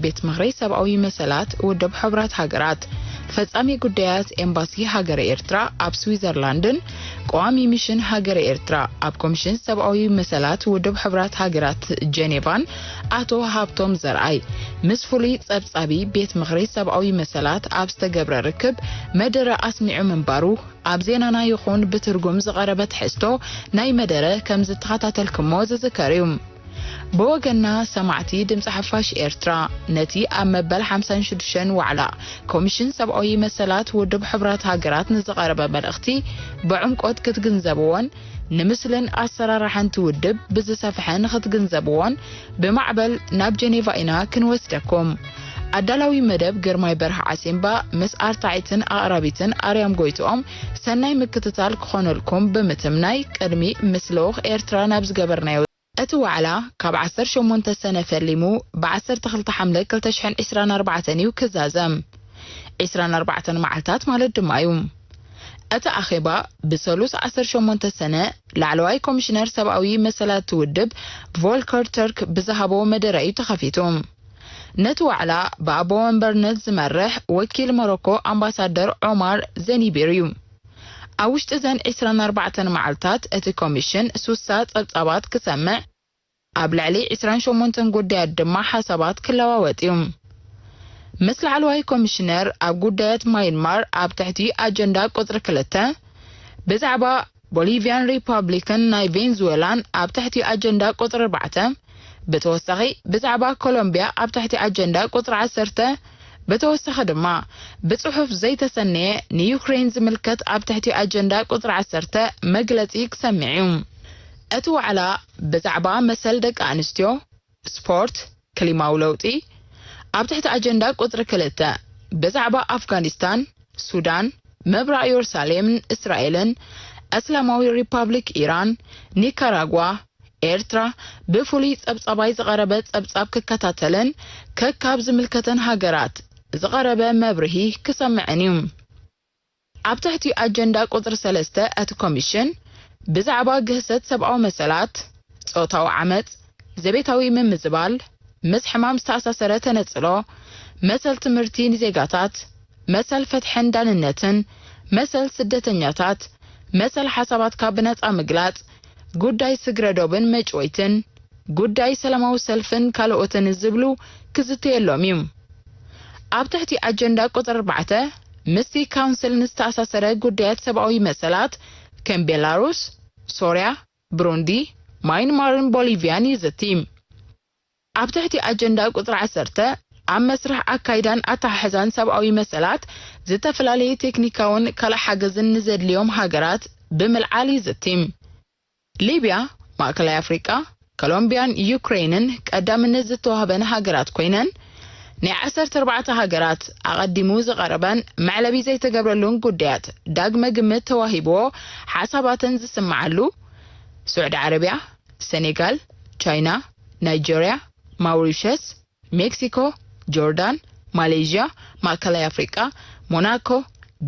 ቤት ምኽሪ ሰብኣዊ መሰላት ውድብ ሕቡራት ሃገራት፣ ፈጻሚ ጉዳያት ኤምባሲ ሃገረ ኤርትራ ኣብ ስዊዘርላንድን ቀዋሚ ሚሽን ሃገረ ኤርትራ ኣብ ኮሚሽን ሰብኣዊ መሰላት ውድብ ሕቡራት ሃገራት ጀኔቫን ኣቶ ሃብቶም ዘርኣይ ምስ ፍሉይ ጸብጻቢ ቤት ምኽሪ ሰብኣዊ መሰላት ኣብ ዝተገብረ ርክብ መደረ ኣስሚዑ ምንባሩ ኣብ ዜናና ይኹን ብትርጉም ዝቐረበ ትሕዝቶ ናይ መደረ ከም ዝተኸታተልክሞ ዝዝከር እዩ። ብወገንና ሰማዕቲ ድምፂ ሓፋሽ ኤርትራ ነቲ ኣብ መበል ሓምሳን ሽዱሽተን ዋዕላ ኮሚሽን ሰብኣዊ መሰላት ውድብ ሕቡራት ሃገራት ንዝቐረበ መልእኽቲ ብዕምቆት ክትግንዘብዎን ንምስልን ኣሰራርሓን እቲ ውድብ ብዝሰፍሐ ንኽትግንዘብዎን ብማዕበል ናብ ጀኔቫ ኢና ክንወስደኩም። ኣዳላዊ መደብ ግርማይ በርሀ ዓሲምባ ምስ ኣርታዒትን ኣቕራቢትን ኣርያም ጎይትኦም ሰናይ ምክትታል ክኾነልኩም ብምትምናይ ቅድሚ ምስ ልኡኽ ኤርትራ ናብ ዝገበርናዮ እቲ ዋዕላ ካብ ዓሰርተ ሸሞንተ ሰነ ፈሊሙ ብ ዓሰርተ ክልተ ሓምለ ክልተ ሽሕን ዕስራን ኣርባዕተን እዩ ክዛዘም። ዕስራን ኣርባዕተን መዓልታት ማለት ድማ እዩ። እቲ ኣኼባ ብሰሉስ ዓሰርተ ሸሞንተ ሰነ ላዕለዋይ ኮሚሽነር ሰብኣዊ መሰላት ውድብ ቮልከር ተርክ ብዝሃቦ መደረ እዩ ተኸፊቱ። ነቲ ዋዕላ ብኣቦ ወንበርነት ዝመርሕ ወኪል ሞሮኮ ኣምባሳደር ዖማር ዘኒቢር እዩ። ኣብ ውሽጢ እዘን ዕስራን ኣርባዕተን መዓልታት እቲ ኮሚሽን ሱሳ ጸብጻባት ክሰምዕ፣ ኣብ ልዕሊ ዕስራን ሸሞንተን ጉዳያት ድማ ሓሳባት ክለዋወጥ እዩ። ምስ ላዕለዋይ ኮሚሽነር ኣብ ጉዳያት ማይንማር ኣብ ትሕቲ ኣጀንዳ ቁጽሪ ክልተ፣ ብዛዕባ ቦሊቪያን ሪፓብሊክን ናይ ቬንዙዌላን ኣብ ትሕቲ ኣጀንዳ ቁጽሪ ኣርባዕተ፣ ብተወሳኺ ብዛዕባ ኮሎምቢያ ኣብ ትሕቲ ኣጀንዳ ቁጽሪ ዓሰርተ፣ ብተወሳኺ ድማ ብጽሑፍ ዘይተሰነየ ንዩክሬን ዝምልከት ኣብ ትሕቲ ኣጀንዳ ቁጽሪ ዓሰርተ መግለጺ ክሰምዕ እዩ። እቲ ዋዕላ ብዛዕባ መሰል ደቂ ኣንስትዮ፣ ስፖርት፣ ክሊማዊ ለውጢ፣ ኣብ ትሕቲ ኣጀንዳ ቁጽሪ ክልተ ብዛዕባ ኣፍጋኒስታን፣ ሱዳን፣ ምብራቕ የሩሳሌምን እስራኤልን፣ እስላማዊ ሪፓብሊክ ኢራን፣ ኒካራጓ፣ ኤርትራ ብፍሉይ ጸብጻባይ ዝቐረበ ጸብጻብ ክከታተልን ከካብ ዝምልከተን ሃገራት ዝቐረበ መብርሂ ክሰምዕን እዩ። ኣብ ትሕቲ ኣጀንዳ ቁጽሪ ሰለስተ እቲ ኮሚሽን ብዛዕባ ግህሰት ሰብኣዊ መሰላት፣ ጾታዊ ዓመጽ፣ ዘቤታዊ ምምዝባል፣ ምስ ሕማም ዝተኣሳሰረ ተነጽሎ፣ መሰል ትምህርቲ ንዜጋታት፣ መሰል ፍትሕን ዳንነትን፣ መሰል ስደተኛታት፣ መሰል ሓሳባትካ ብነጻ ምግላጽ፣ ጉዳይ ስግረ ዶብን መጭወይትን፣ ጉዳይ ሰላማዊ ሰልፍን ካልኦትን ዝብሉ ክዝተየሎም እዩ። ኣብ ትሕቲ ኣጀንዳ ቁጽሪ ኣርባዕተ ምስቲ ካውንስል ንዝተኣሳሰረ ጉዳያት ሰብኣዊ መሰላት ከም ቤላሩስ፣ ሶርያ፣ ብሩንዲ፣ ማይንማርን ቦሊቪያን ይዝቲ። ኣብ ትሕቲ ኣጀንዳ ቁጽሪ ዓሰርተ ኣብ መስርሕ ኣካይዳን ኣተሓሕዛን ሰብኣዊ መሰላት ዝተፈላለየ ቴክኒካውን ካልእ ሓገዝን ንዘድልዮም ሃገራት ብምልዓል ይዝቲ። ሊብያ፣ ማእከላይ ኣፍሪቃ፣ ኮሎምቢያን ዩክሬንን ቀዳምነት ዝተዋህበን ሃገራት ኮይነን፣ ናይ ዓሰርተ ኣርባዕተ ሃገራት ኣቐዲሙ ዝቐረበን መዕለቢ ዘይተገብረሉን ጉዳያት ዳግመ ግምት ተዋሂብዎ ሓሳባተን ዝስምዓሉ፣ ስዑዲ ዓረብያ፣ ሰኔጋል፣ ቻይና፣ ናይጀርያ፣ ማውሪሸስ፣ ሜክሲኮ፣ ጆርዳን፣ ማሌዥያ፣ ማእከላይ ኣፍሪቃ፣ ሞናኮ፣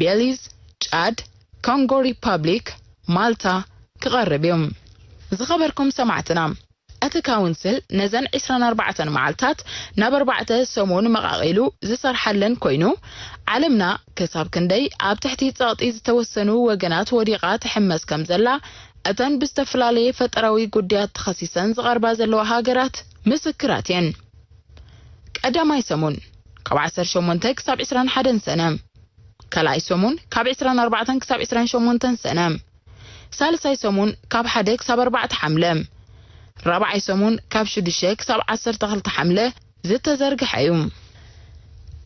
ቤሊዝ፣ ጫድ፣ ኮንጎ ሪፓብሊክ፣ ማልታ ክቐርብ እዩ። ዝኸበርኩም ሰማዕትና፣ እቲ ካውንስል ነዘን ዕስራን ኣርባዕተን መዓልታት ናብ ኣርባዕተ ሰሙን መቓቒሉ ዝሰርሓለን ኮይኑ፣ ዓለምና ክሳብ ክንደይ ኣብ ትሕቲ ጸቕጢ ዝተወሰኑ ወገናት ወዲቓ ትሕመስ ከም ዘላ፣ እተን ብዝተፈላለየ ፈጠራዊ ጉዳያት ተኸሲሰን ዝቐርባ ዘለዋ ሃገራት ምስክራት እየን። ቀዳማይ ሰሙን ካብ ዓሰርተ ሸሞንተ ክሳብ ዕስራን ሓደን ሰነ። ካልኣይ ሰሙን ካብ ዕስራን ኣርባዕተን ክሳብ ዕስራን ሸሞንተን ሰነ። ሳልሳይ ሰሙን ካብ ሓደ ክሳብ ኣርባዕተ ሓምለ። ራብዓይ ሰሙን ካብ ሽዱሽተ ክሳብ ዓሰርተ ክልተ ሓምለ ዝተዘርግሐ እዩ።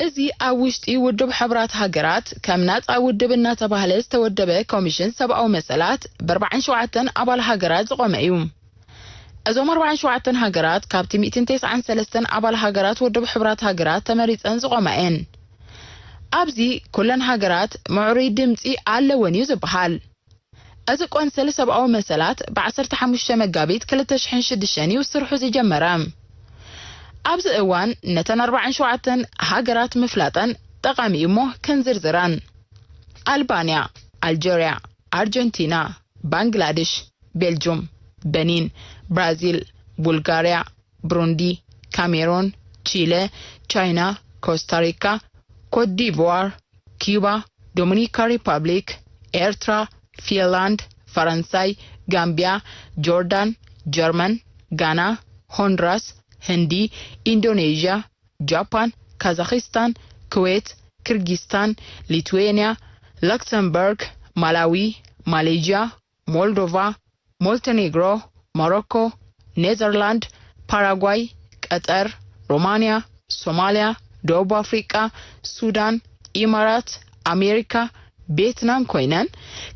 እዚ ኣብ ውሽጢ ውድብ ሕቡራት ሃገራት ከም ናጻ ውድብ እናተባህለ ዝተወደበ ኮሚሽን ሰብኣዊ መሰላት ብኣርባዓን ሸውዓተን ኣባል ሃገራት ዝቖመ እዩ። እዞም ኣርባዓን ሸውዓተን ሃገራት ካብቲ ሚእትን ተስዓን ሰለስተን ኣባል ሃገራት ውድብ ሕቡራት ሃገራት ተመሪጸን ዝቖማ እየን። ኣብዚ ኩለን ሃገራት ምዕሩይ ድምጺ ኣለወን እዩ ዝበሃል። እዚ ቆንስል ሰብኣዊ መሰላት ብ ዓሰርተ ሓሙሽተ መጋቢት ክልተ ሽሕን ሽዱሽተን እዩ ስርሑ ዝጀመረ። ኣብዚ እዋን ነተን ኣርባዓን ሸውዓተን ሃገራት ምፍላጠን ጠቓሚ እዩ እሞ ክንዝርዝረን። ኣልባንያ፣ ኣልጀርያ፣ ኣርጀንቲና፣ ባንግላድሽ፣ ቤልጁም፣ በኒን፣ ብራዚል፣ ቡልጋርያ፣ ብሩንዲ፣ ካሜሩን፣ ቺለ፣ ቻይና፣ ኮስታሪካ፣ ኮትዲቯር፣ ኪዩባ፣ ዶሚኒካ ሪፓብሊክ፣ ኤርትራ፣ ፊንላንድ፣ ፈረንሳይ፣ ጋምቢያ፣ ጆርዳን፣ ጀርመን፣ ጋና፣ ሆንድራስ፣ ህንዲ፣ ኢንዶኔዥያ፣ ጃፓን፣ ካዛኺስታን፣ ኩዌት፣ ኪርጊስታን፣ ሊትዌንያ፣ ላክሰምበርግ፣ ማላዊ፣ ማሌዥያ፣ ሞልዶቫ፣ ሞንተኔግሮ፣ ሞሮኮ፣ ኔዘርላንድ፣ ፓራጓይ፣ ቀጠር፣ ሮማንያ፣ ሶማልያ፣ ደቡብ ኣፍሪቃ፣ ሱዳን፣ ኢማራት፣ ኣሜሪካ፣ ቬትናም ኮይነን፣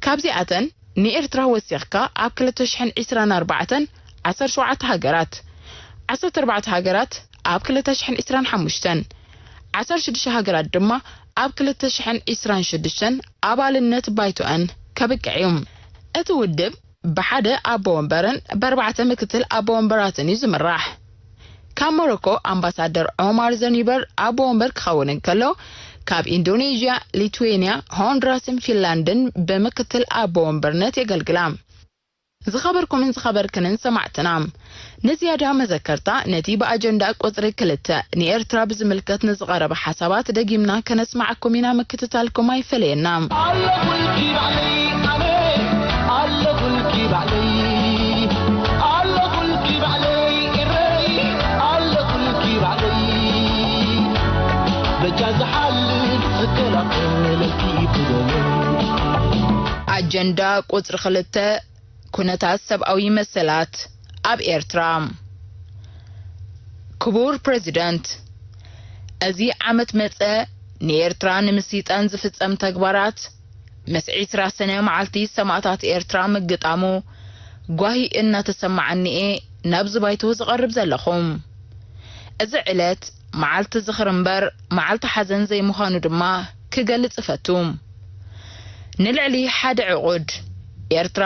ካብዚኣተን ንኤርትራ ወሲኽካ ኣብ ክልተ ሽሕን ዕስራን ኣርባዕተን ዓሰርተ ሸውዓተ ሃገራት፣ ዓሰርተ ኣርባዕተ ሃገራት ኣብ ክልተ ሽሕን ዕስራን ሓሙሽተን፣ ዓሰርተ ሽዱሽተ ሃገራት ድማ ኣብ ክልተ ሽሕን ዕስራን ሽዱሽተን ኣባልነት ባይቶኣን ከብቅዕ እዩ። እቲ ውድብ ብሓደ ኣቦ ወንበርን ብኣርባዕተ ምክትል ኣቦ ወንበራትን እዩ ዝምራሕ። ካብ ሞሮኮ ኣምባሳደር ዖማር ዘኒበር ኣቦ ወንበር ክኸውን እንከሎ፣ ካብ ኢንዶኔዥያ፣ ሊትዌንያ፣ ሆንድራስን ፊንላንድን ብምክትል ኣቦ ወንበርነት የገልግላ። ዝኸበርኩምን ዝኸበርክንን ሰማዕትና፣ ንዝያዳ መዘከርታ ነቲ ብኣጀንዳ ቁጽሪ ክልተ ንኤርትራ ብዝምልከት ንዝቐረበ ሓሳባት ደጊምና ከነስማዓኩም ኢና። ምክትታልኩም ኣይፈለየና። ኣለኹልኪ ባዕለይ ኣነ፣ ኣለኹልኪ ባዕለይ፣ ኣለኹልኪ ባዕለይ ኤረይ፣ ኣለኹልኪ ባዕለይ። በጃ ዝሓልፍ ዝከላኸለልኪ ብደለይ። ኣጀንዳ ቁጽሪ ክልተ፣ ኩነታት ሰብኣዊ መሰላት ኣብ ኤርትራ። ክቡር ፕረዚደንት፣ እዚ ዓመት መጸ ንኤርትራ ንምስይጣን ዝፍጸም ተግባራት፣ ምስ ዕስራ ሰነ መዓልቲ ሰማእታት ኤርትራ ምግጣሙ ጓሂ እናተሰማዓኒ እየ ናብዚ ባይቶ ዝቐርብ ዘለኹ። እዚ ዕለት መዓልቲ ዝኽሪ እምበር መዓልቲ ሓዘን ዘይምዃኑ ድማ ክገልጽ እፈቱ። ንልዕሊ ሓደ ዕቑድ፣ ኤርትራ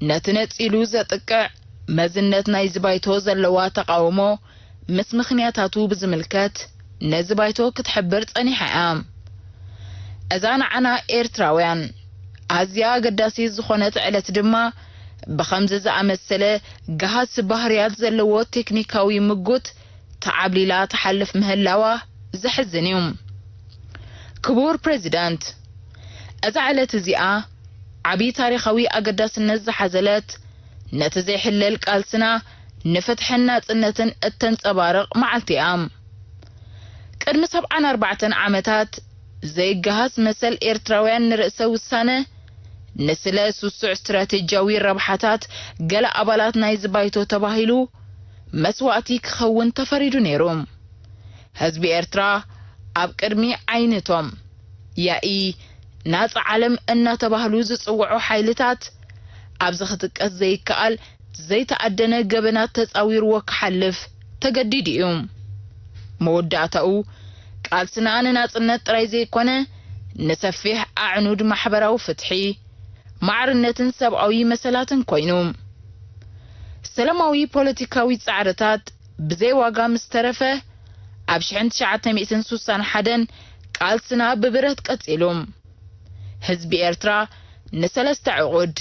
ነቲ ነጺሉ ዘጥቅዕ መዝነት ናይዚ ባይቶ ዘለዋ ተቓውሞ ምስ ምኽንያታቱ ብዝምልከት ነዚ ባይቶ ክትሕብር ጸኒሓ እያ። እዛ ንዓና ኤርትራውያን ኣዝያ ኣገዳሲት ዝኾነት ዕለት ድማ፣ ብኸምዚ ዝኣመሰለ ገሃስ ባህርያት ዘለዎ ቴክኒካዊ ምጉት ተዓብሊላ ትሓልፍ ምህላዋ ዘሕዝን እዩ። ክቡር ፕረዚዳንት፣ እዛ ዕለት እዚኣ ዓቢ ታሪኻዊ ኣገዳስነት ዝሓዘለት፣ ነቲ ዘይሕለል ቃልስና ንፍትሕን ናጽነትን እተንጸባርቕ መዓልቲ እያ። ቅድሚ ሰብዓን ኣርባዕተን ዓመታት፣ ዘይገሃስ መሰል ኤርትራውያን ንርእሰ ውሳነ፣ ንስለ ስሱዕ ስትራቴጂያዊ ረብሓታት ገለ ኣባላት ናይዚ ባይቶ ተባሂሉ መስዋእቲ ክኸውን ተፈሪዱ ነይሩ። ህዝቢ ኤርትራ ኣብ ቅድሚ ዓይነቶም ያኢ ናጻ ዓለም እናተባህሉ ዝጽውዑ ሓይልታት፣ ኣብዚ ክጥቀስ ዘይከኣል ዘይተኣደነ ገበናት ተጻዊርዎ ክሓልፍ ተገዲዱ እዩ። መወዳእታኡ፣ ቃልስና ንናጽነት ጥራይ ዘይኮነ፣ ንሰፊሕ ኣዕኑድ ማሕበራዊ ፍትሒ፣ ማዕርነትን ሰብኣዊ መሰላትን ኮይኑ። ሰላማዊ ፖለቲካዊ ጻዕርታት ብዘይ ዋጋ ምስ ተረፈ፣ ኣብ ሽሕን ትሽዓተ ሚእትን ስሳን ሓደን ቃልስና ብብረት ቀጺሉ። ህዝቢ ኤርትራ ንሰለስተ ዕቑድ፣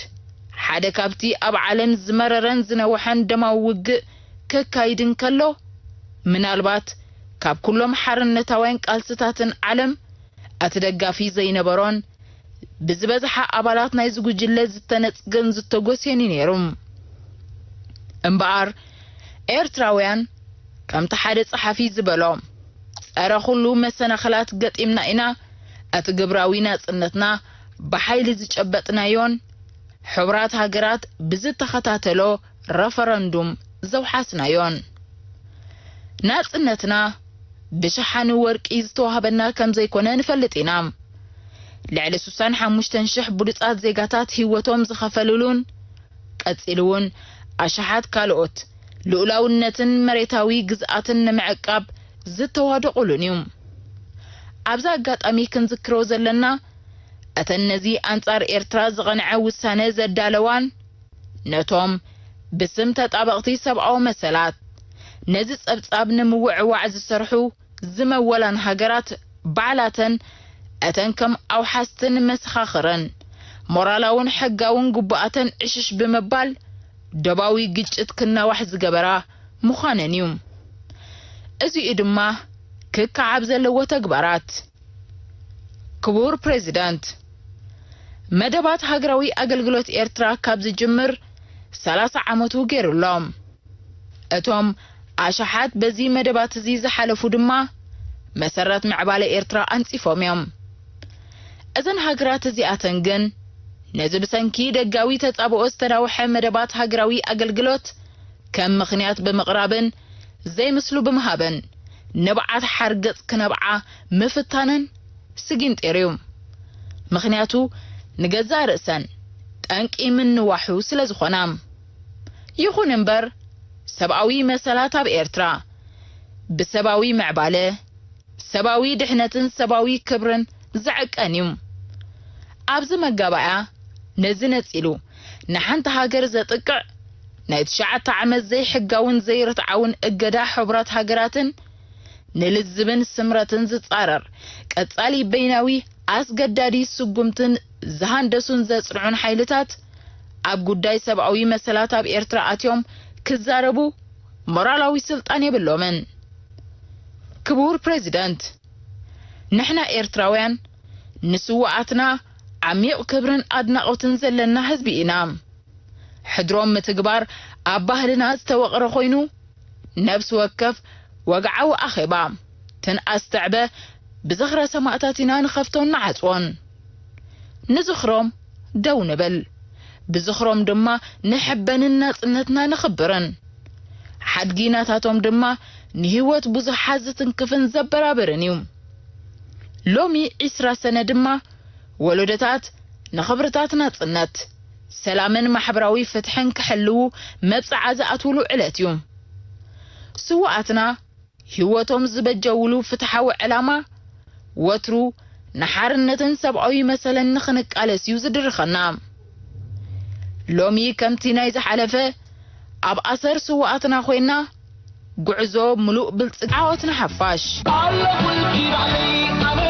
ሓደ ካብቲ ኣብ ዓለም ዝመረረን ዝነውሐን ደማዊ ውግእ ከካይድ እንከሎ፣ ምናልባት ካብ ኩሎም ሓርነታውያን ቃልስታትን ዓለም እቲ ደጋፊ ዘይነበሮን፣ ብዝበዝሓ ኣባላት ናይዚ ጉጅለ ዝተነጽገን ዝተጎስየን እዩ ነይሩ። እምበኣር፣ ኤርትራውያን፣ ከምቲ ሓደ ጸሓፊ ዝበሎ፣ ጸረ ኩሉ መሰናኽላት ገጢምና ኢና እቲ ግብራዊ ናጽነትና ብሓይሊ ዝጨበጥናዮን፣ ሕቡራት ሃገራት ብዝተኸታተሎ ረፈረንዱም ዘውሓስናዮን። ናጽነትና ብሸሓኒ ወርቂ ዝተዋህበና ከም ዘይኮነ ንፈልጥ ኢና። ልዕሊ ስሳን ሓሙሽተን ሽሕ ብሉጻት ዜጋታት ህይወቶም ዝኸፈልሉን፣ ቀጺሉ እውን ኣሽሓት ካልኦት ልኡላውነትን መሬታዊ ግዝኣትን ንምዕቃብ ዝተዋደቑሉን እዩ። ኣብዚ ኣጋጣሚ ክንዝክሮ ዘለና፣ እተን ነዚ ኣንጻር ኤርትራ ዝቐንዐ ውሳነ ዘዳለዋን፣ ነቶም ብስም ተጣበቕቲ ሰብኣዊ መሰላት ነዚ ጸብጻብ ንምውዕዋዕ ዝሰርሑ ዝመወላን ሃገራት ባዕላተን፣ እተን ከም ኣውሓስትን መሰኻኽርን ሞራላውን ሕጋውን ግቡኣተን ዕሽሽ ብምባል፣ ደባዊ ግጭት ክናዋሕ ዝገበራ ምዃነን እዩ። እዚኡ ድማ ክከዓብ ዘለዎ ተግባራት። ክቡር ፕሬዚዳንት፣ መደባት ሃገራዊ ኣገልግሎት ኤርትራ ካብ ዝጅምር ሰላሳ ዓመቱ ገይሩ ኣሎ። እቶም ኣሽሓት በዚ መደባት እዚ ዝሓለፉ ድማ መሰረት ምዕባለ ኤርትራ ኣንጺፎም እዮም። እዘን ሃገራት እዚኣተን ግን ነዚ ብሰንኪ ደጋዊ ተጻብኦ ዝተዳወሐ መደባት ሃገራዊ ኣገልግሎት ከም ምኽንያት ብምቕራብን ዘይምስሉ ብምሃብን ንብዓት ሓርገጽ ክነብዓ ምፍታነን ስጊንጢር እዩ። ምኽንያቱ ንገዛእ ርእሰን ጠንቂ ምንዋሑ ስለ ዝኾና። ይኹን እምበር ሰብኣዊ መሰላት ኣብ ኤርትራ ብሰብኣዊ ምዕባለ፣ ሰብኣዊ ድሕነትን ሰብኣዊ ክብርን ዝዕቀን እዩ። ኣብዚ መጋባእያ ነዚ ነጺሉ ንሓንቲ ሃገር ዘጥቅዕ ናይ ትሽዓተ ዓመት ዘይሕጋውን ዘይርትዓውን እገዳ ሕቡራት ሃገራትን ንልዝብን ስምረትን ዝጻረር ቀጻሊ በይናዊ ኣስገዳዲ ስጉምትን ዝሃንደሱን ዘጽንዑን ሓይልታት ኣብ ጉዳይ ሰብኣዊ መሰላት ኣብ ኤርትራ ኣትዮም ክዛረቡ ሞራላዊ ስልጣን የብሎምን። ክቡር ፕሬዚደንት፣ ንሕና ኤርትራውያን ንስውኣትና ዓሚቕ ክብርን ኣድናቖትን ዘለና ህዝቢ ኢና። ሕድሮም ምትግባር ኣብ ባህልና ዝተወቕረ ኮይኑ፣ ነብሲ ወከፍ ወግዓዊ ኣኼባ ትንኣስ ትዕበ ብዝኽረ ሰማእታት ኢና ንኸፍቶን ንዓጽዎን። ንዝኽሮም ደው ንብል፣ ብዝኽሮም ድማ ንሕበንን ናጽነትና ንኽብርን። ሓድጊ ናታቶም ድማ ንህይወት ብዙሓት ዝትንክፍን ዘበራብርን እዩ። ሎሚ ዒስራ ሰነ ድማ ወለዶታት ንኽብርታት ናጽነት፣ ሰላምን ማሕበራዊ ፍትሕን ክሕልዉ መብጽዓ ዝኣትውሉ ዕለት እዩ። ስውኣትና ህይወቶም ዝበጀውሉ ፍትሓዊ ዕላማ ወትሩ ንሓርነትን ሰብኣዊ መሰልን ንኽንቃለስ እዩ ዝድርኸና። ሎሚ ከምቲ ናይ ዝሓለፈ ኣብ ኣሰር ስውኣትና ኮይና ጉዕዞ ምሉእ ብልጽግ ዓወት ንሓፋሽ። ኣለኹልኪ ባዕለይ ኣነ፣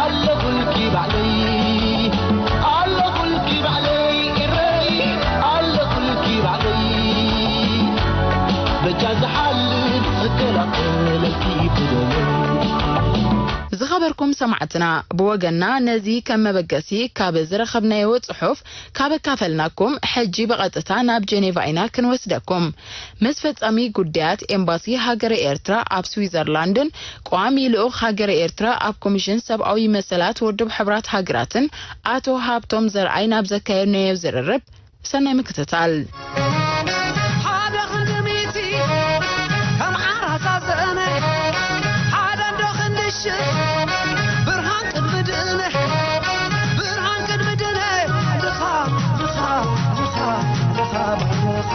ኣለኹልኪ ባዕለይ፣ ኣለኹልኪ ባዕለይ ኤረይ፣ ኣለኹልኪ ባዕለይ። በጃ ዝሓልፍ ዝከላኸለልኪ ብደለይ። ዝኸበርኩም ሰማዕትና፣ ብወገንና ነዚ ከም መበገሲ ካብ ዝረኸብናዮ ጽሑፍ ካብ ኣካፈልናኩም፣ ሕጂ ብቐጥታ ናብ ጀኔቫ ኢና ክንወስደኩም። ምስ ፈጻሚ ጉዳያት ኤምባሲ ሃገረ ኤርትራ ኣብ ስዊዘርላንድን ቀዋሚ ልኡኽ ሃገረ ኤርትራ ኣብ ኮሚሽን ሰብኣዊ መሰላት ውድብ ሕቡራት ሃገራትን ኣቶ ሃብቶም ዘርኣይ ናብ ዘካየድናዮ ዝርርብ፣ ሰናይ ምክትታል። ሓደ ክንዲ ሚእቲ ከም ዓራታ ዘእነ፣ ሓደ እንዶ ክንዲ ሽሕ ብርሃን ቅድሚ ድነ፣ ብርሃን ቅድሚ ድነ፣ ድኻ፣ ድኻ፣ ድኻ፣ ድኻ፣ ድኻ።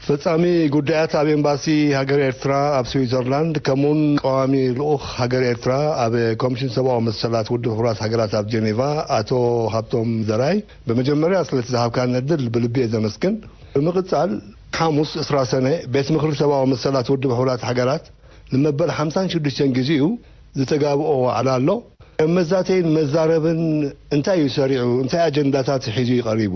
ፈጻሚ ጉዳያት ኣብ ኤምባሲ ሃገር ኤርትራ ኣብ ስዊዘርላንድ፣ ከምኡውን ቀዋሚ ልኡኽ ሃገር ኤርትራ ኣብ ኮሚሽን ሰብኣዊ መሰላት ውድብ ሕቡራት ሃገራት ኣብ ጀኔቫ፣ ኣቶ ሃብቶም ዘርኣይ፣ ብመጀመርያ ስለቲ ዝሃብካኒ ዕድል ብልቢ እየ ዘመስግን። ብምቕጻል፣ ሓሙስ ዕስራ ሰነ፣ ቤት ምኽሪ ሰብኣዊ መሰላት ውድብ ሕቡራት ሃገራት ንመበል ሓምሳን ሽዱሽተን ግዜኡ ዝተጋብኦ ዋዕላ ኣሎ። ከም መዛተይን መዛረብን እንታይ እዩ ሰሪዑ? እንታይ ኣጀንዳታት ሒዙ እዩ ቀሪቡ?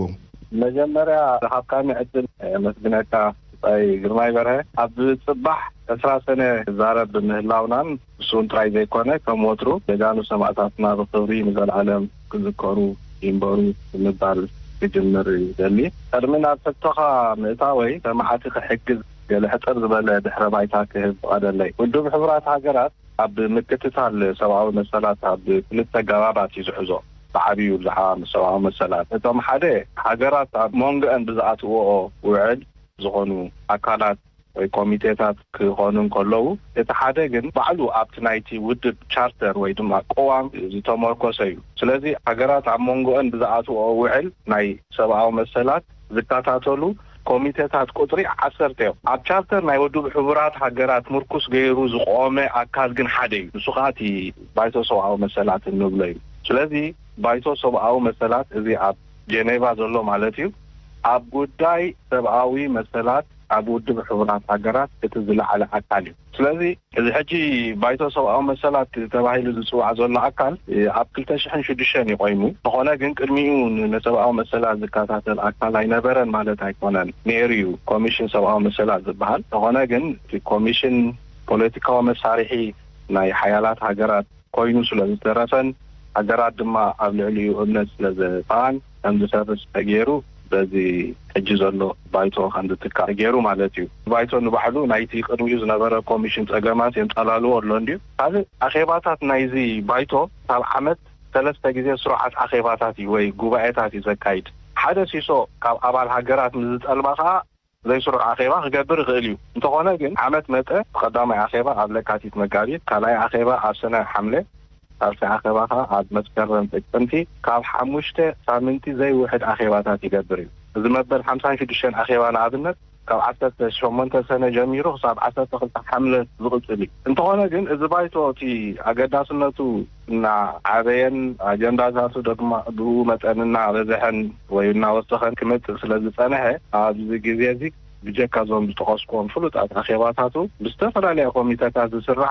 መጀመርያ ዝሃብካኒ ዕድል የመስግነካ። ብጻይ ግርማይ በርሀ፣ ኣብ ጽባሕ ዕስራ ሰነ ክዛረብ ብምህላውናን፣ ንሱ እውን ጥራይ ዘይኮነ፣ ከም ወትሩ ጀጋኑ ሰማእታትና ብኽብሪ ንዘለኣለም ክዝከሩ ይንበሩ ብምባል ክጅምር ይደሊ። ቅድሚ ናብ ሕቶኻ ምእታወይ፣ ሰማዕቲ ክሕግዝ ገለ ሕጽር ዝበለ ድሕረ ባይታ ክህብ ፍቐደለይ። ውድብ ሕቡራት ሃገራት ኣብ ምክትታል ሰብኣዊ መሰላት ኣብ ክልተ ገባባት እዩ ዝሕዞ። ብዓብዩ ብዛዕባ ሰብኣዊ መሰላት፣ እቶም ሓደ፣ ሃገራት ኣብ መንጎአን ብዝኣትውኦ ውዕል ዝኾኑ ኣካላት ወይ ኮሚቴታት ክኾኑ እንከለዉ፣ እቲ ሓደ ግን ባዕሉ ኣብቲ ናይቲ ውድብ ቻርተር ወይ ድማ ቅዋም ዝተመርኮሰ እዩ። ስለዚ ሃገራት ኣብ መንጎአን ብዝኣትውኦ ውዕል ናይ ሰብኣዊ መሰላት ዝከታተሉ ኮሚቴታት ቁጽሪ ዓሰርተ እዮም። ኣብ ቻርተር ናይ ውድብ ሕቡራት ሃገራት ምርኩስ ገይሩ ዝቖመ ኣካል ግን ሓደ እዩ። ንሱ ኸኣ እቲ ባይቶ ሰብኣዊ መሰላት እንብሎ እዩ። ስለዚ ባይቶ ሰብኣዊ መሰላት እዚ ኣብ ጀኔቫ ዘሎ ማለት እዩ፣ ኣብ ጉዳይ ሰብኣዊ መሰላት ኣብ ውድብ ሕቡራት ሃገራት እቲ ዝለዓለ ኣካል እዩ። ስለዚ እዚ ሕጂ ባይቶ ሰብኣዊ መሰላት ተባሂሉ ዝጽዋዕ ዘሎ ኣካል ኣብ ክልተ ሽሕን ሽዱሽተን እዩ ቆይሙ። እንተኾነ ግን ቅድሚኡ ንሰብኣዊ መሰላት ዝከታተል ኣካል ኣይነበረን ማለት ኣይኮነን፣ ነይሩ እዩ ኮሚሽን ሰብኣዊ መሰላት ዝበሃል። እንተኾነ ግን እቲ ኮሚሽን ፖለቲካዊ መሳርሒ ናይ ሓያላት ሃገራት ኮይኑ ስለ ዝተረፈን ሃገራት ድማ ኣብ ልዕሊኡ እምነት ስለ ዘጥፋኣን ከም ዝፈርስ ተገይሩ፣ በዚ ሕጂ ዘሎ ባይቶ ከም ዝትካእ ተገይሩ ማለት እዩ። ባይቶ ንባዕሉ ናይቲ ቅድሚኡ ዝነበረ ኮሚሽን ጸገማት የንጸላልዎ ኣሎ እንድዩ። ካልእ ኣኼባታት ናይዚ ባይቶ ካብ ዓመት ሰለስተ ግዜ ስሩዓት ኣኼባታት እዩ ወይ ጉባኤታት እዩ ዘካይድ። ሓደ ሲሶ ካብ ኣባል ሃገራት ምስ ዝጠልባ ከኣ ዘይስሩዕ ኣኼባ ክገብር ይኽእል እዩ። እንተኾነ ግን ዓመት መጸ ቀዳማይ ኣኼባ ኣብ ለካቲት መጋቢት፣ ካልኣይ ኣኼባ ኣብ ሰነ ሓምለ፣ ሳልሳይ ኣኼባ ከኣ ኣብ መስከረም ጥቅምቲ ካብ ሓሙሽተ ሳምንቲ ዘይውሕድ ኣኼባታት ይገብር እዩ። እዚ መበል ሓምሳን ሽዱሽተን ኣኼባ ንኣብነት ካብ ዓሰርተ ሸሞንተ ሰነ ጀሚሩ ክሳብ ዓሰርተ ክልተ ሓምለ ዝቕጽል እዩ። እንተኾነ ግን እዚ ባይቶ እቲ ኣገዳስነቱ እናዓበየን ኣጀንዳታቱ ድማ ብኡ መጠን እናበዝሐን ወይ እናወሰኸን ክመጽእ ስለ ዝጸንሐ ኣብዚ ግዜ እዚ ብጀካ እዞም ዝጠቐስኩዎም ፍሉጣት ኣኼባታቱ ብዝተፈላለያ ኮሚተታት ዝስራሕ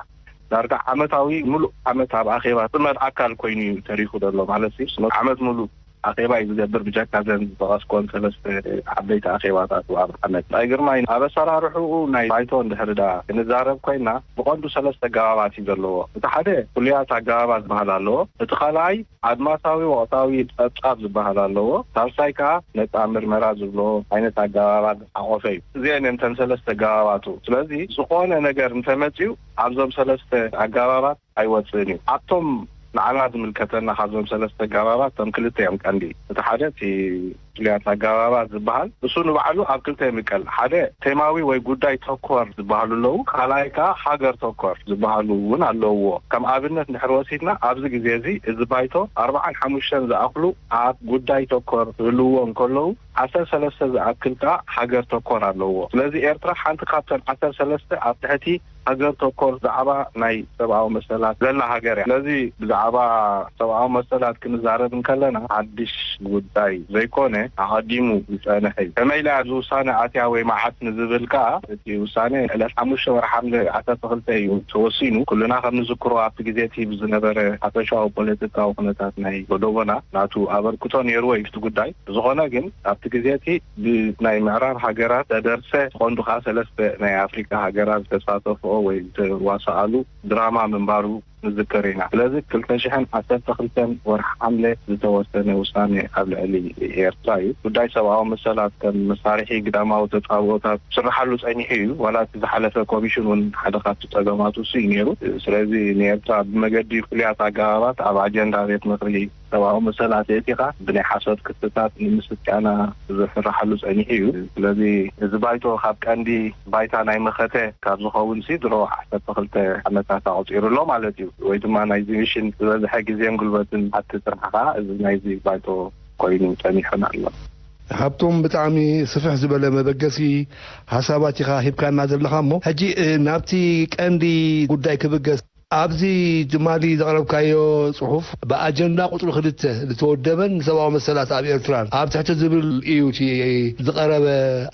ዳርጋ ዓመታዊ ሙሉእ ዓመት ኣብ ኣኼባ ጥመት ኣካል ኮይኑ እዩ ተሪፉ ዘሎ ማለት እዩ። ዓመት ሙሉእ ኣኼባ እዩ ዝገብር ብጀካ ዘን ዝጠቐስኩወን ሰለስተ ዓበይቲ ኣኼባታቱ ኣብ ዓመት። ናይ ግርማይ ኣብ ኣሰራርሕኡ ናይ ባይቶ እንድሕር ዳ ክንዛረብ ኮይና ብቐንዱ ሰለስተ ኣገባባት እዩ ዘለዎ። እቲ ሓደ ፍሉያት ኣገባባት ዝበሃል ኣለዎ። እቲ ካልኣይ ኣድማሳዊ ወቕታዊ ጸብጻብ ዝበሃል ኣለዎ። ሳልሳይ ከኣ ነጻ ምርመራ ዝብሎ ዓይነት ኣገባባት ዝሓቖፈ እዩ። እዚአን እተን ሰለስተ ኣገባባቱ። ስለዚ ዝኾነ ነገር እንተመጽዩ ኣብዞም ሰለስተ ኣገባባት ኣይወጽእን እዩ። ኣብቶም ንዓና ዝምልከተና ካብዞም ሰለስተ ኣገባባት እቶም ክልተ እዮም ቀንዲ። እቲ ሓደ እቲ ፍሉያት ኣገባባት ዝበሃል እሱ ንባዕሉ ኣብ ክልተ ይምቀል። ሓደ ቴማዊ ወይ ጉዳይ ተኮር ዝበሃሉ ኣለዉ፣ ካልኣይ ከኣ ሃገር ተኮር ዝበሃሉ እውን ኣለውዎ። ከም ኣብነት እንድሕር ወሲድና ኣብዚ ግዜ እዚ እዚ ባይቶ ኣርባዓን ሓሙሽተን ዝኣኽሉ ኣብ ጉዳይ ተኮር ክህልውዎ እንከለዉ ዓሰርተ ሰለስተ ዝኣክል ከኣ ሃገር ተኮር ኣለውዎ። ስለዚ ኤርትራ ሓንቲ ካብተን ዓሰርተ ሰለስተ ኣብ ትሕቲ ሃገር ተኮር ዛዕባ ናይ ሰብኣዊ መሰላት ዘላ ሃገር እያ። ስለዚ ብዛዕባ ሰብኣዊ መሰላት ክንዛረብ እንከለና ሓድሽ ጉዳይ ዘይኮነ ኣቐዲሙ ዝጸንሐ እዩ። ከመይ ኢላ ኣብዚ ውሳነ ኣትያ ወይ መዓስ ንዝብል ከኣ እቲ ውሳነ ዕለት ሓሙሽተ ወርሒ ሓምለ ዓሰርተ ክልተ እዩ ተወሲኑ። ኩልና ከም ንዝክሮ ኣብቲ ግዜ እቲ ብዝነበረ ሓፈሻዊ ፖለቲካዊ ኩነታት ናይ ጎደቦና ናቱ ኣበርክቶ ነይርዎ እዩ እቲ ጉዳይ። ብዝኾነ ግን ኣብቲ ግዜ እቲ ብናይ ምዕራብ ሃገራት ተደርሰ፣ ብቐንዱ ከኣ ሰለስተ ናይ ኣፍሪቃ ሃገራት ዝተሳተፍኦ ወይ ዝተዋስኣሉ ድራማ ምንባሩ ንዝክር ኢና። ስለዚ ክልተ ሽሕን ዓሰርተ ክልተን ወርሒ ሓምለ ዝተወሰነ ውሳነ ኣብ ልዕሊ ኤርትራ እዩ። ጉዳይ ሰብኣዊ መሰላት ከም መሳርሒ ግዳማዊ ተጻብኦታት ክስርሓሉ ጸኒሑ እዩ። ዋላ እቲ ዝሓለፈ ኮሚሽን እውን ሓደ ካብቲ ጸገማቱ እሱ እዩ ነይሩ። ስለዚ ንኤርትራ ብመገዲ ፍሉያት ኣገባባት ኣብ ኣጀንዳ ቤት ምኽሪ ሰብኣዊ መሰላት የእቲኻ ብናይ ሓሶት ክስታት ንምስጥያና ዝስራሓሉ ጸኒሑ እዩ። ስለዚ እዚ ባይቶ ካብ ቀንዲ ባይታ ናይ መኸተ ካብ ዝኸውን ሲ ድሮ ዓሰርተ ክልተ ዓመታት ኣቑጺሩ ኣሎ ማለት እዩ። ወይ ድማ ናይዚ ሚሽን ዝበዝሐ ግዜን ጉልበትን ኣብቲ ስራሕ ኸዓ እዚ ናይዚ ባይቶ ኮይኑ ጸኒሑን ኣሎ። ሃብቶም፣ ብጣዕሚ ስፍሕ ዝበለ መበገሲ ሓሳባት ኢኻ ሂብካና ዘለኻ። እሞ ሕጂ፣ እ፣ ናብቲ ቀንዲ ጉዳይ ክብገስ፣ ኣብዚ ትማሊ ዘቕረብካዮ ጽሑፍ ብኣጀንዳ ቁጽሪ ክልተ ዝተወደበን ሰብኣዊ መሰላት ኣብ ኤርትራን ኣብ ትሕቲ ዝብል እዩ እቲ ዝቐረበ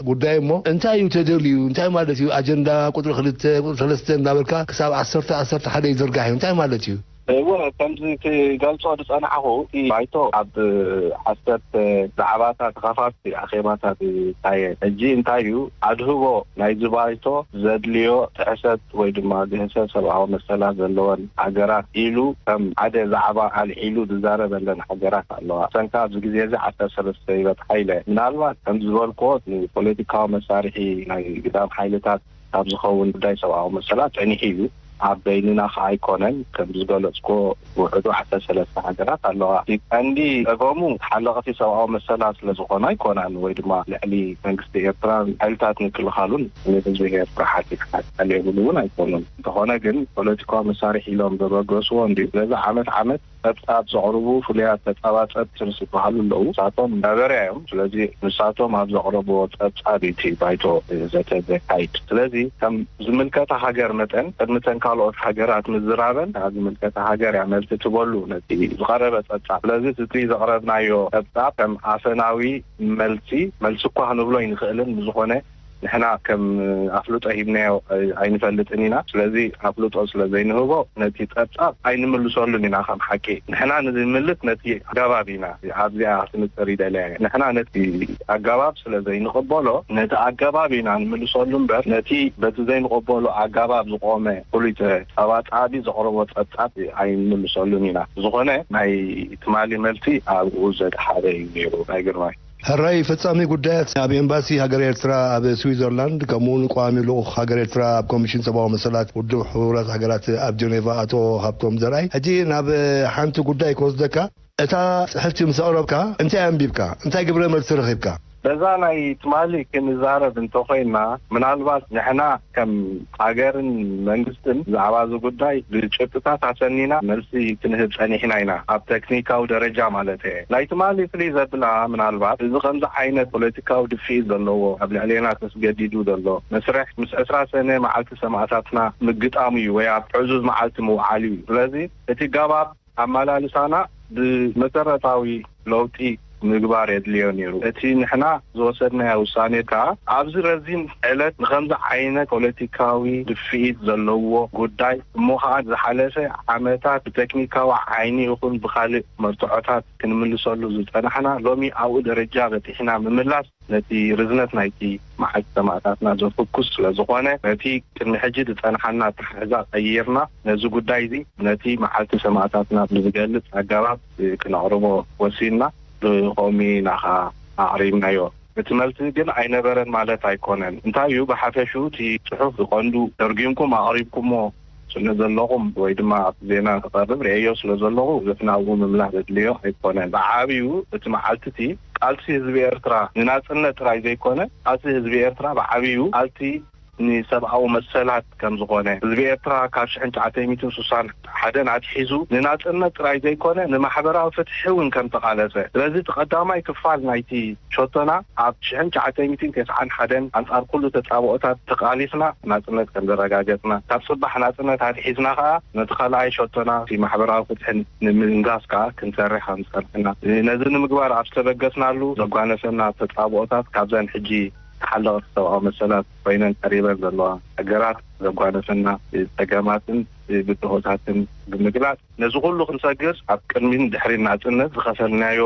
ጉዳይ። እሞ እንታይ እዩ ተደልዩ? እንታይ ማለት እዩ? ኣጀንዳ ቁጽሪ ክልተ፣ ቁጽሪ ሰለስተ እናበልካ ክሳብ ዓሰርተ፣ ዓሰርተ ሓደ ይዝርጋሕ እዩ። እንታይ ማለት እዩ? እወ፣ ከምዚ ትገልጾ ዝጸናሕኹ፣ እቲ ባይቶ ኣብ ዓሰርተ ዛዕባታት ተኸፋፍቲ ኣኼባታት ይካየድ። ሕጂ እንታይ እዩ ኣድህቦ ናይዚ ባይቶ? ዘድልዮ ጥሕሰት ወይ ድማ ግህሰት ሰብኣዊ መሰላት ዘለወን ሃገራት ኢሉ ከም ሓደ ዛዕባ ኣልዒሉ ዝዛረበለን ሃገራት ኣለዋ። እተን ከኣ ኣብዚ ግዜ እዚ ዓሰርተ ሰለስተ ይበጽሓ ኢለ። ምናልባት ከም ዝበልክዎ ንፖለቲካዊ መሳርሒ ናይ ግዳም ሓይልታት ካብ ዝኸውን ጉዳይ ሰብኣዊ መሰላት ጸኒሑ እዩ። ኣብ በይንና ከኣ ኣይኮነን፣ ከም ዝገለጽክዎ ውሕዱ ዓሰርተ ሰለስተ ሃገራት ኣለዋ። እቲ ቀንዲ ጸገሙ ተሓለቕቲ ሰብኣዊ መሰላት ስለ ዝኾና ኣይኮናን፣ ወይ ድማ ልዕሊ መንግስቲ ኤርትራን ሓይልታት ምክልኻሉን ንህዝቢ ኤርትራ ሓቲትካ ጸልየብሉ እውን ኣይኮኑን። እንተኾነ ግን ፖለቲካዊ መሳርሒ ኢሎም ዘበገስዎ እንድዩ። ስለዚ ዓመት ዓመት ጸብጻብ ዘቕርቡ ፍሉያት ተጻባጸብቲ ዝበሃሉ ኣለዉ። ንሳቶም መበርያ እዮም። ስለዚ ንሳቶም ኣብ ዘቕረብዎ ጸብጻብ እዩ እቲ ባይቶ ዘተ ዘካይድ። ስለዚ ከም ዝምልከታ ሃገር መጠን ቅድሚ እተን ካልኦት ሃገራት ምዝራበን፣ ኣብ ዝምልከታ ሃገር እያ መልሲ ትበሉ ነቲ ዝቐረበ ጸብጻብ። ስለዚ እቲ ዘቕረብናዮ ጸብጻብ ከም ኣፈናዊ መልሲ፣ መልሲ እኳ ክንብሎ ኣይንኽእልን፣ ብዝኾነ ንሕና ከም ኣፍልጦ ሂብናዮ ኣይንፈልጥን ኢና። ስለዚ ኣፍልጦ ስለ ዘይንህቦ ነቲ ጸብጻብ ኣይንምልሰሉን ኢና። ከም ሓቂ ንሕና ንዝምልስ ነቲ ኣገባብ ኢና። ኣብዚኣ ክንጽር ይደለያ እየ። ንሕና ነቲ ኣገባብ ስለ ዘይንቕበሎ ነቲ ኣገባብ ኢና ንምልሰሉ እምበር ነቲ በቲ ዘይንቕበሎ ኣገባብ ዝቖመ ፍሉይ ጸባጻቢ ዘቕረቦ ጸብጻብ ኣይንምልሰሉን ኢና። ዝኾነ ናይ ትማሊ መልሲ ኣብኡ ዘድሓረ እዩ ነይሩ ናይ ግርማይ። ሕራይ ፈጻሚ ጉዳያት ኣብ ኤምባሲ ሃገር ኤርትራ ኣብ ስዊዘርላንድ፣ ከምኡ እውን ቀዋሚ ልኡኽ ሃገር ኤርትራ ኣብ ኮሚሽን ሰብኣዊ መሰላት ውድብ ሕቡራት ሃገራት ኣብ ጀኔቫ ኣቶ ሃብቶም ዘርኣይ፣ ሕጂ ናብ ሓንቲ ጉዳይ ክወስደካ። እታ ጽሕፍቲ ምስ ኣቕረብካ እንታይ ኣንቢብካ? እንታይ ግብረ መልሲ ረኺብካ? በዛ ናይ ትማሊ ክንዛረብ እንተኾይና፣ ምናልባት ንሕና ከም ሃገርን መንግስትን ብዛዕባ እዚ ጉዳይ ብጭብጥታት ኣሰኒና መልሲ ክንህብ ጸኒሕና ኢና፣ ኣብ ቴክኒካዊ ደረጃ ማለት እየ። ናይ ትማሊ ፍልይ ዘብላ ምናልባት እዚ ከምዚ ዓይነት ፖለቲካዊ ድፍኢት ዘለዎ ኣብ ልዕሌና ተስገዲዱ ዘሎ መስርሕ ምስ ዕስራ ሰነ መዓልቲ ሰማእታትና ምግጣሙ እዩ ወይ ኣብ ዕዙዝ መዓልቲ ምውዓሉ እዩ። ስለዚ እቲ ገባብ ኣመላልሳና ብመሰረታዊ ለውጢ ምግባር የድልዮ ነይሩ። እቲ ንሕና ዝወሰድናዮ ውሳኔ ከኣ ኣብዚ ረዚን ዕለት ንኸምዚ ዓይነት ፖለቲካዊ ድፍኢት ዘለዎ ጉዳይ እሞ ኸኣ ዝሓለፈ ዓመታት ብቴክኒካዊ ዓይኒ ይኹን ብኻልእ መርትዖታት ክንምልሰሉ ዝጸናሕና ሎሚ ኣብኡ ደረጃ በጺሕና ምምላስ ነቲ ርዝነት ናይቲ መዓልቲ ሰማእታትና ዘፍኩስ ስለ ዝኾነ፣ ነቲ ቅድሚ ሕጂ ዝጸንሓና ኣተሓሕዛ ቀይርና፣ ነዚ ጉዳይ እዚ ነቲ መዓልቲ ሰማእታትና ብዝገልጽ ኣገባብ ክነቕርቦ ወሲንና፣ ብኸምኡ ኢና ኸኣ ኣቕሪብናዮ። እቲ መልሲ ግን ኣይነበረን ማለት ኣይኮነን። እንታይ እዩ፣ ብሓፈሽኡ እቲ ጽሑፍ ብቐንዱ ተርጒምኩም ኣቕሪብኩሞ ስለ ዘለኹም ወይ ድማ ኣብቲ ዜና ክቐርብ ርእየዮ ስለ ዘለኹ፣ እዚ ናብኡ ምምላስ ዘድልዮ ኣይኮነን። ብዓብዩ እቲ መዓልቲ እቲ ቃልሲ ህዝቢ ኤርትራ ንናጽነት ጥራይ ዘይኮነ፣ ቃልሲ ህዝቢ ኤርትራ ብዓብዩ ቃልሲ ንሰብኣዊ መሰላት ከም ዝኾነ፣ ህዝቢ ኤርትራ ካብ ሽሕን ትሽዓተ ሚእትን ስሳን ሓደን ኣትሒዙ ንናጽነት ጥራይ ዘይኮነ ንማሕበራዊ ፍትሒ እውን ከም ተቓለሰ። ስለዚ እቲ ቀዳማይ ክፋል ናይቲ ሸቶና ኣብ ሽሕን ትሽዓተ ሚእትን ተስዓን ሓደን ኣንጻር ኩሉ ተጻብኦታት ተቓሊስና ናጽነት ከም ዘረጋገጽና፣ ካብ ጽባሕ ናጽነት ኣትሒዝና ከኣ ነቲ ካልኣይ ሸቶና እቲ ማሕበራዊ ፍትሒ ንምንጋስ ከኣ ክንሰርሕ ከም ዝጸንሕና፣ ነዚ ንምግባር ኣብ ዝተበገስናሉ ዘጓነፈና ተጻብኦታት ካብዘን ሕጂ ተሓለቕቲ ሰብኣዊ መሰላት ኮይነን ቀሪበን ዘለዋ ሃገራት ዘጓነፈና ጸገማትን ብድሆታትን ብምግላጽ፣ ነዚ ኩሉ ክንሰግር ኣብ ቅድሚን ድሕሪን ናጽነት ዝኸፈልናዮ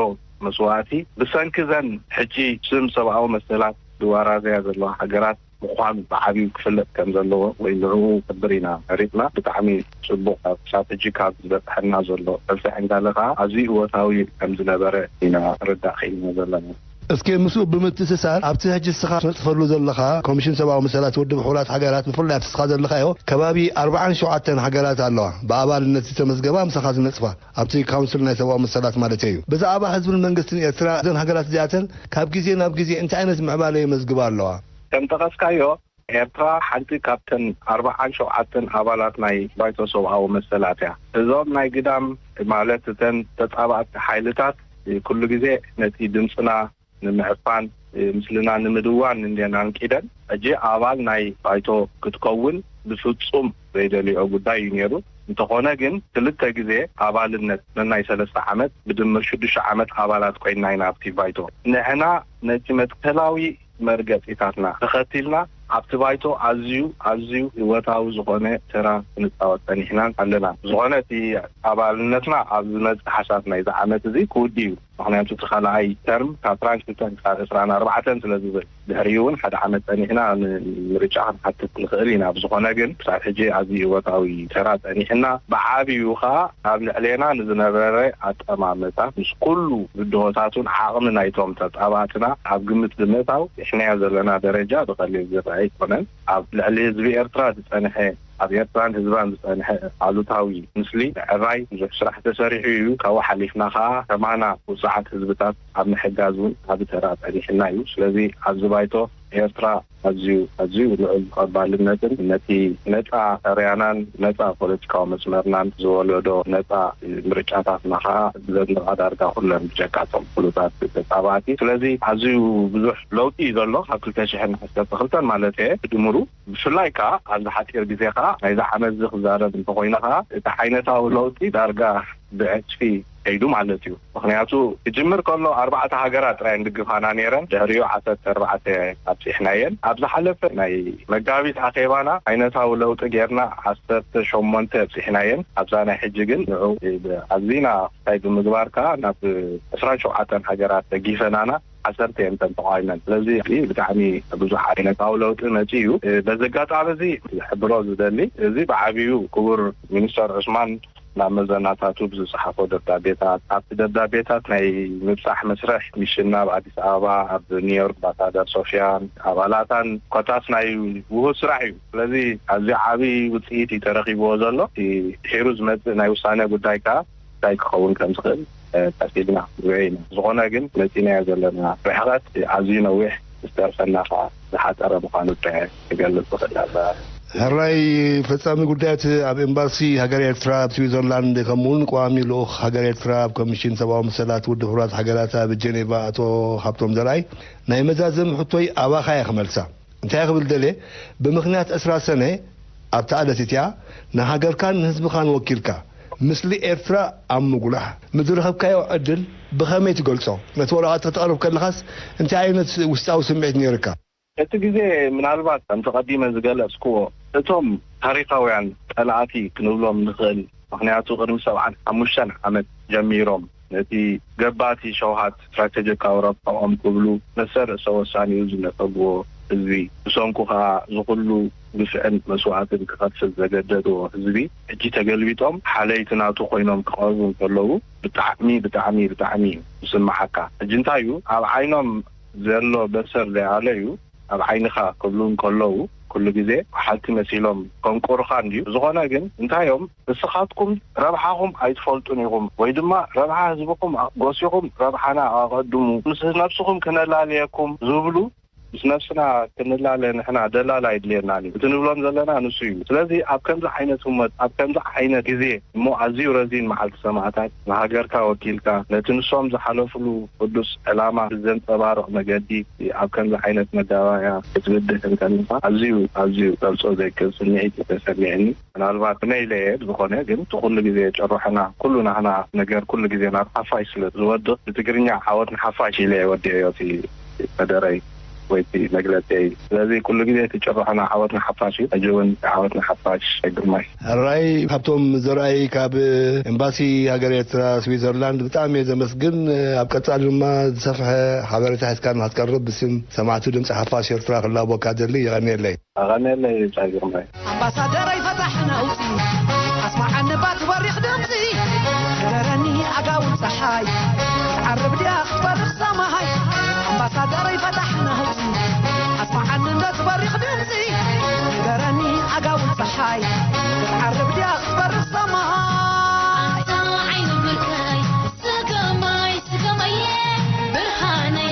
መስዋእቲ ብሰንኪ ዘን ሕጂ ስም ሰብኣዊ መሰላት ዝዋራዘያ ዘለዋ ሃገራት ምዃኑ ብዓብዩ ክፍለጥ ከም ዘለዎ ወይ ንዕኡ ክብር ኢና መሪጽና። ብጣዕሚ ጽቡቕ፣ ኣብ ክሳብ ሕጂ ካብ ዝበጽሐና ዘሎ ጸብጺ ዕንጋለ ከኣ ኣዝዩ እወታዊ ከም ዝነበረ ኢና ርዳእ ክኢልና ዘለና። እስኪ ምስኡ ብምትእስሳር ኣብቲ ሕጂ ንስኻ ትነጥፈሉ ዘለኻ ኮሚሽን ሰብኣዊ መሰላት ውድብ ሕቡራት ሃገራት፣ ብፍላይ ኣብቲ ንስኻ ዘለኻዮ ከባቢ ኣርብዓን ሸውዓተን ሃገራት ኣለዋ ብኣባልነት ዝተመዝገባ ምሳኻ ዝነጥፋ፣ ኣብቲ ካውንስል ናይ ሰብኣዊ መሰላት ማለት እዩ። ብዛዕባ ህዝብን መንግስትን ኤርትራ እዘን ሃገራት እዚኣተን ካብ ግዜ ናብ ግዜ እንታይ ዓይነት ምዕባለ የመዝግባ ኣለዋ? ከም ጠቐስካዮ ኤርትራ ሓንቲ ካብተን ኣርብዓን ሸውዓተን ኣባላት ናይ ባይቶ ሰብኣዊ መሰላት እያ። እዞም ናይ ግዳም ማለት እተን ተጻባእቲ ሓይልታት ኩሉ ግዜ ነቲ ድምጽና ንምዕፋን፣ ምስልና ንምድዋን እንድየን ኣንቂደን። ሕጂ ኣባል ናይ ባይቶ ክትከውን ብፍጹም ዘይደልዮ ጉዳይ እዩ ነይሩ። እንተኾነ ግን ክልተ ግዜ ኣባልነት ነናይ ሰለስተ ዓመት ብድምር ሽዱሽተ ዓመት ኣባላት ኮይንና ኢና ኣብቲ ባይቶ። ንሕና ነቲ መትከላዊ መርገጺታትና ተኸቲልና ኣብቲ ባይቶ ኣዝዩ ኣዝዩ ህይወታዊ ዝኾነ ተራ ክንጻወት ጸኒሕናን ኣለና። ዝኾነ እቲ ኣባልነትና ኣብ ዝመጽእ ሓሳት ናይዚ ዓመት እዚ ክውዲ እዩ። ምኽንያቱ እቲ ካልኣይ ተርም ካብ ጥራን ክልተን ክሳብ ዕስራን ኣርባዕተን ስለ ዝብል፣ ድሕሪኡ እውን ሓደ ዓመት ጸኒሕና ንምርጫ ክንሓትት ንኽእል ኢና። ብዝኾነ ግን ክሳብ ሕጂ ኣዝዩ ህይወታዊ ተራ ጸኒሕና፣ ብዓብዩ ኸኣ ኣብ ልዕሌና ንዝነበረ ኣጠማምታ ምስ ኩሉ ብድሆታቱን ዓቕሚ ናይቶም ተጻባእትና ኣብ ግምት ብምእታው፣ ንሕናዮ ዘለና ደረጃ ብቐሊል ዝረኣ ኣይኮነን። ኣብ ልዕሊ ህዝቢ ኤርትራ ዝጸንሐ፣ ኣብ ኤርትራን ህዝባን ዝጸንሐ ኣሉታዊ ምስሊ ምዕራይ ብዙሕ ስራሕ ተሰሪሑ እዩ። ካብኡ ሓሊፍና ከኣ ከማና ውጹዓት ህዝብታት ኣብ ምሕጋዝ እውን ዓቢ ተራ ጸኒሕና እዩ። ስለዚ ኣብዚ ባይቶ ኤርትራ ኣዝዩ ኣዝዩ ልዑል ተቐባልነትን ነቲ ነጻ ሕርያናን ነጻ ፖለቲካዊ መስመርናን ዝወለዶ ነጻ ምርጫታትና ከኣ ዘድንቓ ዳርጋ ኩለን ብጀካ እቶም ፍሉጣት ተጻባእቲ። ስለዚ ኣዝዩ ብዙሕ ለውጢ እዩ ዘሎ ካብ ክልተ ሽሕን ዓሰርተ ክልተን ማለት እየ ብድምሩ። ብፍላይ ከኣ ኣብዚ ሓጺር ግዜ ከኣ ናይዚ ዓመት እዚ ክዛረብ እንተኾይነ ከኣ እቲ ዓይነታዊ ለውጢ ዳርጋ ብዕጽፊ ከይዱ ማለት እዩ። ምክንያቱ ክጅምር ከሎ ኣርባዕተ ሃገራት ጥራይ ንድግፋና ነይረን፣ ድሕሪኡ ዓሰርተ ኣርባዕተ ኣብፂሕናየን። ኣብ ዝሓለፈ ናይ መጋቢት ኣኼባና ዓይነታዊ ለውጢ ጌርና ዓሰርተ ሸሞንተ ኣብፂሕናየን። ኣብዛ ናይ ሕጂ ግን ንዑ ኣዚና ክታይ ብምግባር ከዓ ናብ ዕስራን ሸውዓተን ሃገራት ደጊፈናና ዓሰርተ እየን እተን ተቃዊመን። ስለዚ እዚ ብጣዕሚ ብዙሕ ዓይነታዊ ለውጢ መፂኡ እዩ። በዚ ኣጋጣሚ እዚ ዝሕብሮ ዝደሊ፣ እዚ ብዓብዩ ክቡር ሚኒስተር ዑስማን ናብ መዘናታቱ ብዝፀሓፎ ደብዳቤታት፣ ኣብቲ ደብዳቤታት ናይ ምብፃሕ መስርሕ ሚሽና ኣብ ኣዲስ ኣበባ፣ ኣብ ኒውዮርክ ኣምባሳደር ሶፊያን ኣባላታን ኮታስ ናይ ውሁድ ስራሕ እዩ። ስለዚ ኣዝዩ ዓብዪ ውፅኢት እዩ ተረኺብዎ ዘሎ። እቲ ድሒሩ ዝመፅእ ናይ ውሳነ ጉዳይ ከዓ እንታይ ክኸውን ከም ዝኽእል ቀስ ኢልና ንሪኦ ኢና። ዝኾነ ግን መፂናዮ ዘለና ርሕቐት ኣዝዩ ነዊሕ፣ ዝተርፈና ከዓ ዝሓፀረ ምዃኑ ጥራይ ክገልፅ ዝኽእል ነበር። ሕራይ ፈጻሚ ጉዳያት ኣብ ኤምባሲ ሃገር ኤርትራ ኣብ ስዊዘርላንድ፣ ከምኡ እውን ቀዋሚ ልኡኽ ሃገር ኤርትራ ኣብ ኮሚሽን ሰብኣዊ መሰላት ውድብ ሕቡራት ሃገራት ኣብ ጀኔቫ ኣቶ ሃብቶም ዘርኣይ፣ ናይ መዛዘሚ ሕቶይ ኣባኻ እየ ክመልሳ። እንታይ ክብል ደልየ፣ ብምኽንያት ዕስራ ሰነ ኣብታ ዕለት እቲኣ ንሃገርካን ንህዝብኻን ወኪልካ፣ ምስሊ ኤርትራ ኣብ ምጉላሕ ንዝረኸብካዮ ዕድል ብኸመይ ትገልጾ? ነቲ ወረቐት ከተቕርብ ከለኻስ እንታይ ዓይነት ውሽጣዊ ስምዒት ነይርካ? እቲ ግዜ ምናልባት ከምቲ ቀዲመ ዝገለጽክዎ፣ እቶም ታሪኻውያን ጸላእቲ ክንብሎም ንኽእል፣ ምኽንያቱ ቅድሚ ሰብዓን ሓሙሽተን ዓመት ጀሚሮም ነቲ ገባቲ ሸውሃት ስትራተጂካዊ ረብሓኦም ክብሉ ነሰ ርእሰ ወሳኒኡ ዝነጸግዎ ህዝቢ፣ ብሰንኩ ከኣ ዝኹሉ ግፍዕን መስዋእትን ክኸፍል ዘገደድዎ ህዝቢ፣ ሕጂ ተገልቢጦም ሓለይቲ ናቱ ኮይኖም ክቐርቡ እንከለዉ ብጣዕሚ፣ ብጣዕሚ፣ ብጣዕሚ እዩ ዝስምዓካ። ሕጂ እንታይ እዩ ኣብ ዓይኖም ዘሎ በሰር ዘይኣለዩ ኣብ ዓይንኻ ክብሉ እንከለዉ ኩሉ ግዜ ሓልቲ መሲሎም ከንቁርኻ እንድዩ። ዝኾነ ግን እንታዮም ንስኻትኩም ረብሓኹም ኣይትፈልጡን ኢኹም ወይ ድማ ረብሓ ህዝብኹም ጎሲኹም ረብሓና ኣቐድሙ፣ ምስ ነብስኹም ክነላልየኩም ዝብሉ፣ ምስ ነብስና ክንላለ ንሕና ደላላ ኣይድልየናን እዩ። እቲ ንብሎም ዘለና ንሱ እዩ። ስለዚ ኣብ ከምዚ ዓይነት ህሞት፣ ኣብ ከምዚ ዓይነት ግዜ እሞ ኣዝዩ ረዚን መዓልቲ ሰማእታት ንሃገርካ ወኪልካ ነቲ ንሶም ዝሓለፉሉ ቅዱስ ዕላማ ብዘንጸባርቕ መገዲ ኣብ ከምዚ ዓይነት መጋባእያ ክትብድህ እንከለኻ ኣዝዩ፣ ኣዝዩ ገልጾ ዘይክእል ስምዒት እዩ ተሰሚዕኒ። ምናልባት ብነይ ኢለ እየ ዝኾነ ግን እቲ ኩሉ ግዜ ጭርሖና ኩሉ ናህና ነገር ኩሉ ግዜ ናብ ሓፋሽ ስለ ዝወድቕ ብትግርኛ ዓወት ንሓፋሽ ኢለ እየ ወዲኤዮ እቲ መደረይ። ወይ እቲ መግለጺ እዩ። ስለዚ ኩሉ ግዜ እቲ ጭርሖና ዓወት ንሓፋሽ እዩ። ሕጂ እውን ዓወት ንሓፋሽ። ግርማይ። ሕራይ ሃብቶም ዘርኣይ ካብ ኤምባሲ ሃገር ኤርትራ ስዊዘርላንድ ብጣዕሚ እየ ዘመስግን። ኣብ ቀጻሊ ድማ ዝሰፍሐ ሓበሬታ ሒዝካ ንክትቀርብ ብስም ሰማዕቲ ድምፂ ሓፋሽ ኤርትራ ክላቦካ ደሊ። የቐንየለይ። ኣቐንየለይ ብጻይ ግርማይ። ኣምባሳደረይ ፈታሕና ውፂ ኣስማዓኒ ባቲ በሪኽ ድምፂ ክደረኒ ኣጋውን ፀሓይ ዓርብ ድያ ክትበርቕ ሰማይ ኣምባሳደረይ ፈታሕና